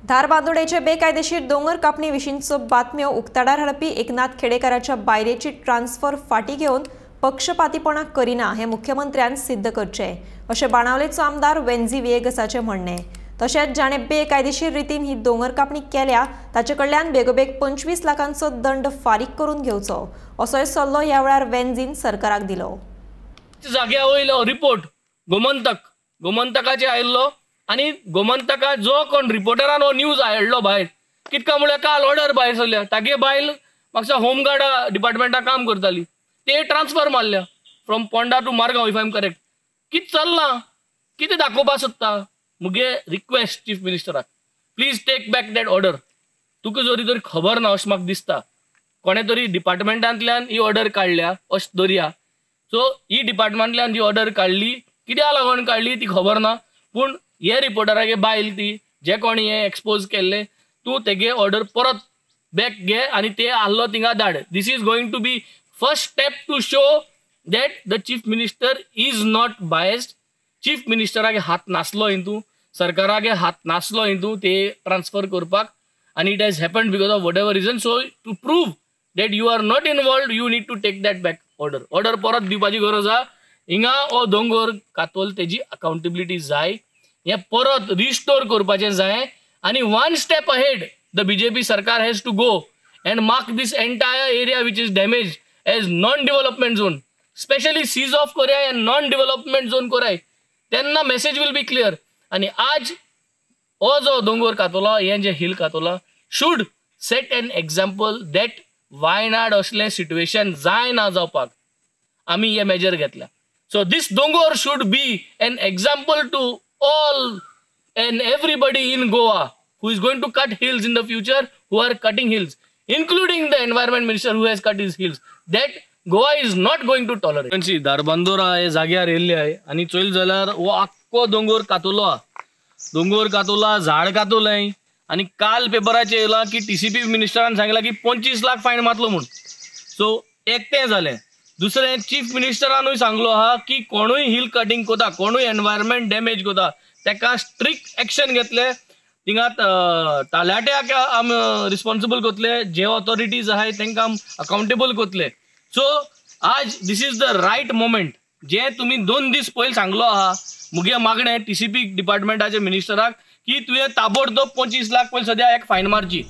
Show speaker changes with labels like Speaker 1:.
Speaker 1: धारबांदोडेचे बेकायदेशीर दोंगर कापणी विशींचो बातम्यो उक्ताडार हाडपी एकनाथ खेडेकाराच्या बायलेची ट्रान्सफर फाटी घेवन पक्षपातीपणा करिना हें मुख्यमंत्र्यान सिद्ध करचें अशें बाणावलेचो आमदार वेन्झी व्हिएगसाचें म्हणणें. तशेंच जाणें बेकायदेशीर रितीन ही दोंगर कापणी केल्या ताचे कडल्यान बेगोबेग 25 लाखांचो दंड फारीक करून घेवचो असोय सल्लो ह्या वेळार वेन्झीन सरकाराक दिलो.
Speaker 2: जाग्या वयलो रिपोर्ट गोमंतक गोमंतकाचे आयिल्लो आनी गोमंतका जो कोण रिपोर्टरान हो न्यूज हाडलो भायर कितका म्हळ्यार काल ऑर्डर भायर सरल्या. तागे बायल म्हापसा होमगार्डा डिपार्टमेंटा काम करताली, ते ट्रान्सफर मारल्या from Ponda to Margao if I am correct. कितें चल्लां, कितें दाखोवपाक सोदता? मुगे रिक्वेस्ट चीफ मिनिस्टराक, please take back that order. तुका जरी तरी खबर ना अशें म्हाका दिसता, कोणें तरी डिपार्टमेंटांतल्यान ही ऑर्डर काडल्या अशें दरया. सो ही डिपार्टमेंटांतल्यान जी ऑर्डर काडली कित्याक लागून काडली ती खबर ना, पूण हे रिपोर्टरागे बायल ती जे कोणी हे एक्सपोज केल्ले तूं तेगे ऑर्डर परत बॅक घे आनी ते आहलो थिंगा धाड. This is going to be first step to show that the chief minister is not biased. Chief मिनिस्टरागे हात नासलो हितूं, सरकारागे हात नासलो हितूं ते ट्रान्सफर करपाक, आनी it has happened because of whatever reason. So to prove that you are not involved you need to take that back order. Order परत दिवपाची गरज आहा. हिंगा हो दोंगर कातोल तेजी अकाउंटेबिलिटी जाय, हें परत रिस्टोर करपाचें जाय. आनी one step ahead the BJP सरकार has to go and mark this entire area which is damage as non development zone, specially seize off कोराय and non development zone कोराय, तेन्ना मॅसेज will be clear. आनी आज हो जो दोंगर कातोला, हें जें hill Katola should set an example that Wayanad असलें सिट्युएशन जायना जावपाक आमी हे मेजर घेतल्या. सो दीस दोंगोर should be an example to all and everybody in Goa who is going to cut hills in the future, who are cutting hills, including the environment minister who has cut his hills, that Goa is not going to tolerate. Dharbandora हे जाग्यार येयल्ले आहे आनी चोयल जाल्यार हो आख्खो दोंगर कातोलो आहा, दोंगर कातोला, झाड कातोलें. आनी काल पेपराचेर येयलां की टीसीपी मिनिस्टरान सांगलां की 25 लाख फायन मारलो म्हूण. सो एक तें जालें. दुसरें चीफ मिनिस्टरानूय सांगलो आहा की कोणूय हिल कटिंग कोता, कोणूय एनवायरमेंट डॅमेज कोता तेका स्ट्रिक्ट एक्शन घेतले. थिंगा तालाट्याक आमी रिस्पॉन्सिबल कोतले, जे ऑथॉरिटीज आहाय तेंकां आमी अकाउंटेबल कोतले. सो आज this is the right moment. जे तुमी 2 दीस पयलीं सांगलो आहा, मुगे मागणें टीसीपी डिपार्टमेंटाचे मिनिस्टराक की तुवें ताबडतोब 25 लाख पयलीं सद्या एक फायन मारची.